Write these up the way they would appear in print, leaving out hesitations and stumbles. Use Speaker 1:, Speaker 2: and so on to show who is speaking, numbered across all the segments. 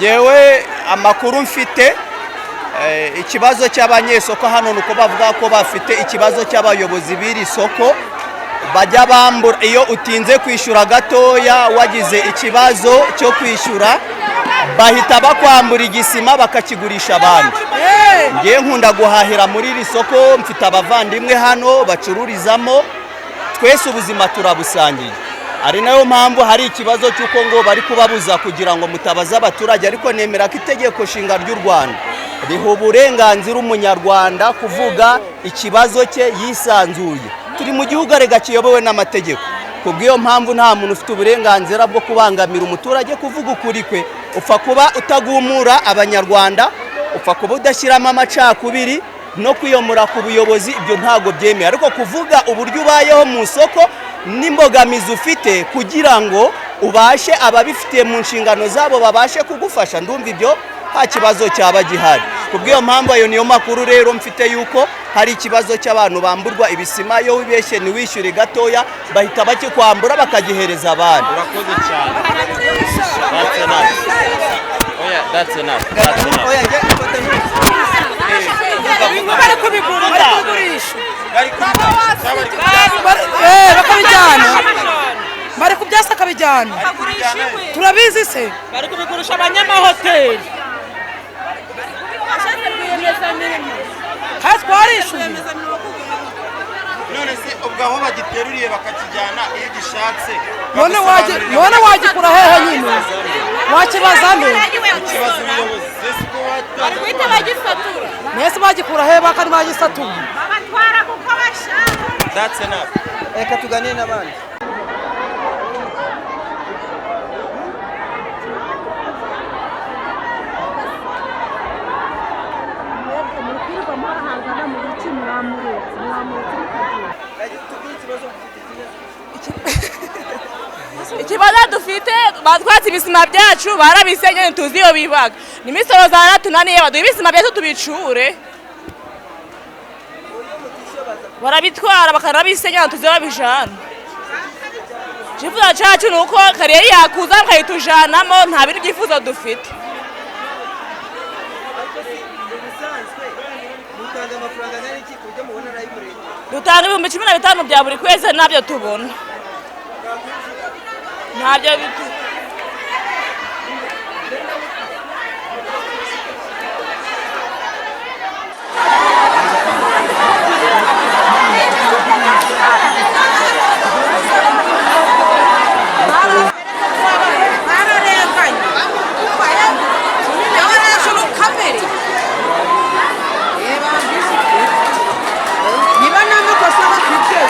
Speaker 1: Ngewe amakuru mfite, ikibazo cy'abanyesoko hano ni uko bavuga ko bafite ikibazo cy'abayobozi b'iri soko bajya bambura. Iyo utinze kwishyura gatoya, wagize ikibazo cyo kwishyura, bahita bakwambura igisima bakakigurisha abandi. Ngewe nkunda guhahira muri iri soko, mfite abavandimwe hano bacururizamo, twese ubuzima turabusangiye. Ari nayo mpamvu hari ikibazo cy'uko ngo bari kubabuza kugira ngo mutabaze abaturage, ariko nemera ko itegeko nshinga ry'u Rwanda riha uburenganzira umunyarwanda kuvuga ikibazo cye yisanzuye. Turi mu gihugu arega kiyobowe n'amategeko. Ku bw'iyo mpamvu nta muntu ufite uburenganzira bwo kubangamira umuturage kuvuga ukuri kwe. Upfa kuba utagumura abanyarwanda, upfa kuba udashyiramo amacakubiri no kwiyomora ku buyobozi, ibyo ntabwo byemewe. Ariko kuvuga uburyo ubayeho mu isoko n'imbogamizi ufite kugira ngo ubashe ababifitiye mu nshingano zabo babashe kugufasha, ndumva ibyo nta kibazo cyaba gihari. Ku bw'iyo mpamvu ayo niyo makuru rero mfite, yuko hari ikibazo cy'abantu bamburwa ibisima. Iyo wibeshye ntiwishyure gatoya, bahita bakikwambura bakagihereza abandi.
Speaker 2: Urakoze cyane. That's enough. Oh yeah, that's enough. That's enough.
Speaker 3: Bari kubigura, bari kubigurisha, bakabijyana, bari kubyasa akabijyana, turabizi se.
Speaker 4: Bari kubigurisha abanyamahoteli.
Speaker 3: Kandi twarishyuye.
Speaker 5: None se ubwo aho bagiteruriye bakakijyana, iyo gishatse
Speaker 3: None wagikura hehe nyine? Wakibaza nde?
Speaker 5: Ikibazo ubuyobozi ese ko
Speaker 4: Bari guhita bagisatura.
Speaker 3: Mwese bagikura hehe kandi bagisatuye?
Speaker 4: Babatwara kuko bashaka.
Speaker 5: That's enough.
Speaker 1: Reka tuganire n'abandi.
Speaker 6: Muri kwirirwa muhangana mu biki? Mwamuretse, mwamuretse mukagenda.
Speaker 4: Ikibazo dufite, batwatse ibisima byacu, barabisenye, ntituzi iyo bibaga. N'imisoro zaratunaniye. Baduha ibisima byacu tubicure. Barabitwara bakanabisenya, ntituzi iyo babijana. Icyifuzo cyacu ni uko kariyeri yakuza bakayitujanamo. Nta bindi byifuzo dufite. Dutanga 15,000 bya buri kwezi, ntabyo tubona, ntabyo bitu.
Speaker 3: Bararenganye hejuru kamere. Niba nta makosa bafite.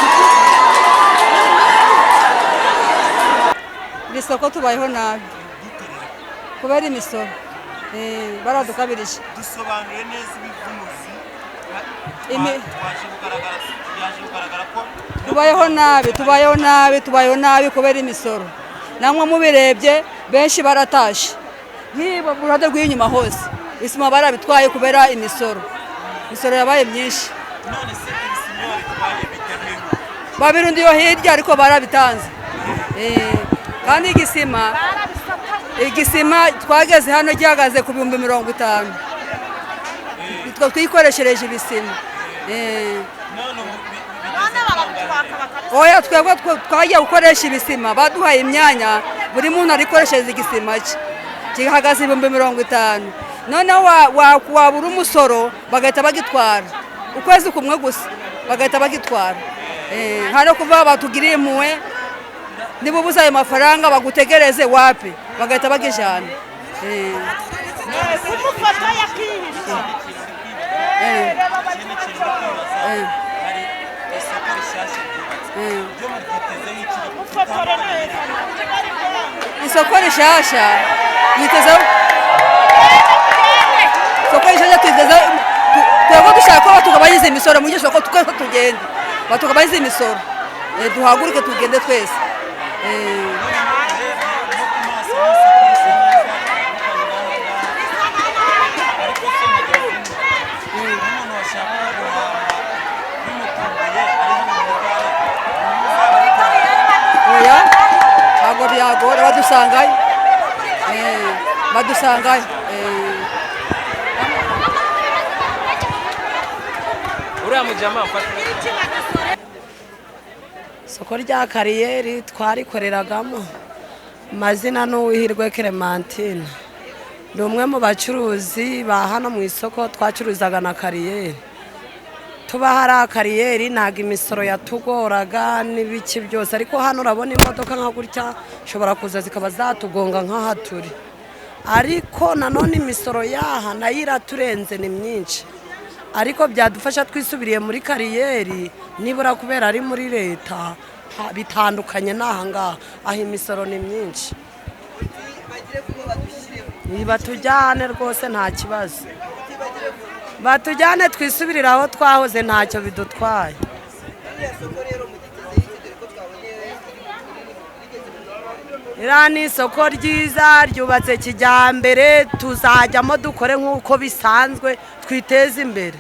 Speaker 7: Iri soko tubayeho nabi kubera imisoro. Baradukabirije.
Speaker 5: Dusobanure neza ibivunuzi. Twaje kugaragara, byaje kugaragara ko
Speaker 7: Tubayeho nabi, tubayeho nabi, tubayeho nabi kubera imisoro. Namwe mubirebye, benshi baratashe. Nk'iba mu ruhande rw'inyuma hose isima barabitwaye kubera imisoro. Imisoro yabaye myinshi.
Speaker 5: None se ibisima babitwaye bijya hehe?
Speaker 7: Babirundi yo hirya, ariko barabitanze. Kandi igisima twageze hano gihagaze ku 50,000. Nitwe twikoreshereje ibisima.
Speaker 5: None ubu bigeze kangana?
Speaker 7: Oya, twebwe twagiye gukoresha ibisima, baduhaye imyanya, buri muntu arikoreshereza igisima cye gihagaze 50,000. Noneho wabura umusoro bagahita bagitwara, ukwezi kumwe gusa bagahita bagitwara. Hano kuva batugiriye impuhwe, niba ubuze ayo mafaranga bagutegereze wapi, bagahita bagijana.
Speaker 4: Kumufata yakihisha.
Speaker 5: Ikindi kintu ndi kwibaza, hari isoko rishyashya ryubatse, ryo muryitezeho iki?
Speaker 4: Mufotore neza.
Speaker 7: Isoko rishasha yitezeho, isoko rishasha twitezeho, twebwe dushaka ko batugabanyiriza imisoro muri iryo soko, twese tugende batugabanyirize imisoro. Duhaguruke tugende twese.
Speaker 5: Urebye no ku maso n'isoko risa neza ritandukanye n'aha ngaha, ariko se mugenzi nk'umuntu washakaga guhaha bimutunguye ari hano muri gare, muzaba
Speaker 7: Oya, ntabwo byagora, badusangayo. Badusangayo.
Speaker 5: Uriya mujama mfata.
Speaker 8: Isoko rya Kariyeri twarikoreragamo. Amazina ni Uwihirwe Clementine, ni umwe mu bacuruzi ba hano mu isoko. Twacuruzaga na Kariyeri, tuba hari Kariyeri, ntabwo imisoro yatugoraga n'ibiki byose. Ariko hano urabona imodoka nka gutya ishobora kuza zikaba zatugonga nk'aha turi. Ariko nanone imisoro yaha nayo iraturenze, ni myinshi. Ariko byadufasha twisubiriye muri Kariyeri, nibura kubera ari muri leta, bitandukanye n'aha ngaha, aho imisoro ni myinshi. Batujyane rwose, nta kibazo, batujyane twisubirire aho twahoze, ntacyo bidutwaye. Iriya ni isoko ryiza ryubatse kijyambere, tuzajyamo dukore nk'uko bisanzwe, twiteze imbere.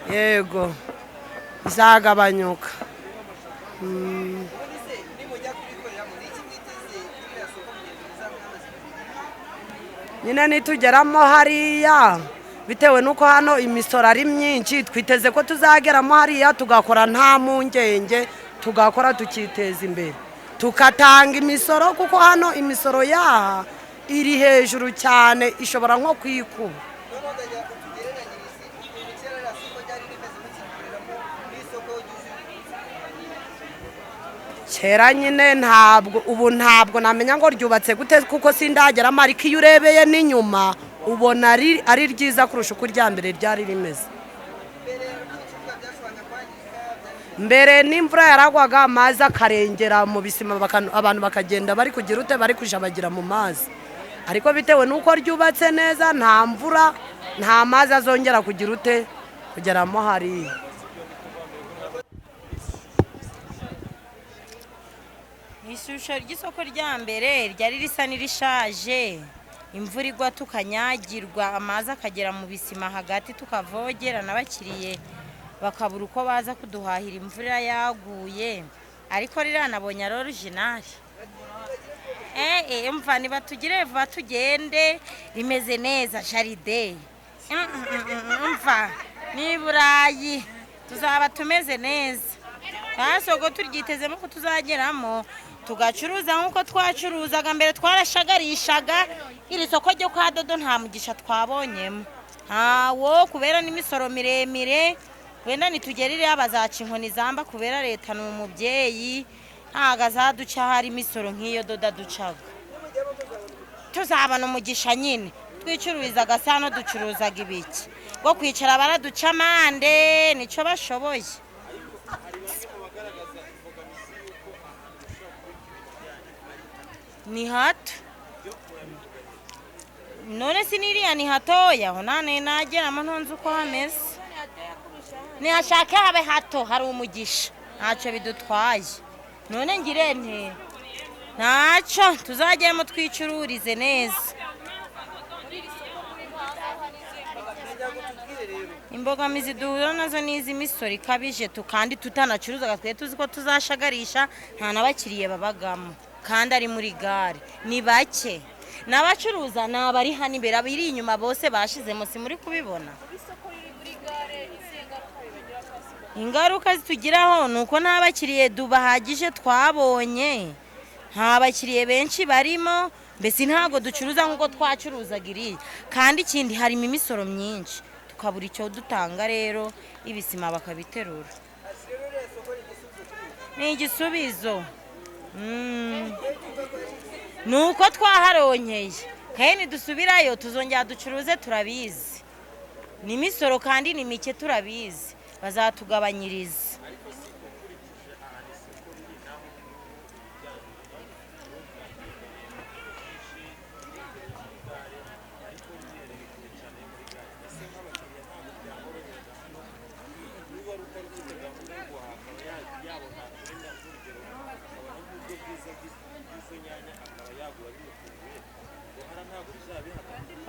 Speaker 8: Yego, bizagabanyuka. Nyine nitugeramo hariya, bitewe n'uko hano imisoro ari myinshi, twiteze ko tuzageramo hariya tugakora nta mpungenge, tugakora tukiteza imbere, tugatanga imisoro, kuko hano imisoro yaha iri hejuru cyane, ishobora nko kwikuba. Kera nyine ntabwo, ubu ntabwo namenya ngo ryubatse gute kuko sindageramo, ariko iyo urebeye n'inyuma ubona ari ryiza kurusha uko irya mbere ryari rimeze. Mbere n'imvura yaragwaga, amazi akarengera mu bisima, abantu bakagenda bari kugira ute, bari kujabagira mu mazi. Ariko bitewe n'uko ryubatse neza, nta mvura, nta mazi azongera kugira ute, kugeramo hariya.
Speaker 9: Ishusho ry'isoko rya mbere ryari risa n'irishaje, imvura igwa tukanyagirwa, amazi akagera mu bisima hagati, tukavogera, n'abakiriye bakabura uko baza kuduhahira imvura yaguye. Ariko riranabonye ari original. Mva nibatugire vuba tugende, rimeze neza jaride. Mva ni Burayi tuzaba tumeze neza. Soko turyitezemo ko tuzageramo tugacuruza nk'uko twacuruzaga mbere, twarashagarishaga. Iri soko ryo kwa Dodo nta mugisha twabonyemo, ntawo, kubera n'imisoro miremire. Wenda nitugerire bazaca inkoni zamba, kubera leta ni umubyeyi, ntago azaduca hari imisoro nk'iyo Dodo aducaga. Tuzabona umugisha nyine, twicururizaga sano, ducuruzaga ibiki bwo kwicara baraduca amande, nicyo bashoboye. Ni hato none si niriya ni hatoya, aho nane nageramo ntunze uko hameze. Nihashake habe hato, hari umugisha, ntacyo bidutwaye. None ngire nte, ntacyo, tuzagemo twicururize neza. Imbogamizi duhura nazo ni iz'imisoro ikabije, kandi tutanacuruzaga, twe tuzi ko tuzashagarisha, nta n'abakiriye babagamo, kandi ari muri gare ni bake, n'abacuruza ni abari hano imbere, abiri inyuma bose bashizemo, si muri kubibona. Ingaruka zitugiraho ni uko nta bakiriye dubahagije twabonye, nta bakiriye benshi barimo, mbese ntabwo ducuruza nk'uko twacuruzaga iriya. Kandi ikindi harimo imisoro myinshi, tukabura icyo dutanga, rero ibisima bakabiterura. Ni igisubizo. Ni uko twaharonkeye, kandi dusubirayo tuzongera ducuruze, turabizi. Ni imisoro kandi ni mike, turabizi, bazatugabanyiriza.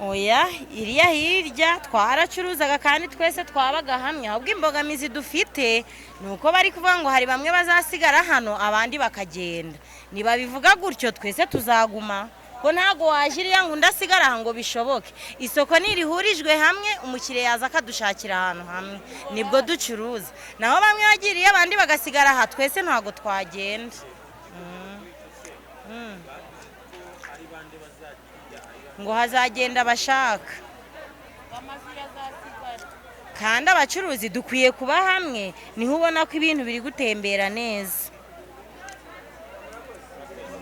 Speaker 9: Oya, iriya hirya twaracuruzaga kandi twese twabaga hamwe. Ahubwo imbogamizi dufite ni uko bari kuvuga ngo hari bamwe bazasigara hano abandi bakagenda. Nibabivuga gutyo twese tuzaguma, ko ntabwo waje iriya ngo undi asigare aha ngo bishoboke. Isoko nirihurijwe hamwe, umukiriya yaza akadushakira ahantu hamwe, nibwo ducuruza. Naho bamwe bagiriye abandi bagasigara aha, twese ntabwo twagenda. Ngo hazagenda abashaka, kandi abacuruzi dukwiye kuba hamwe, niho ubona ko ibintu biri gutembera neza.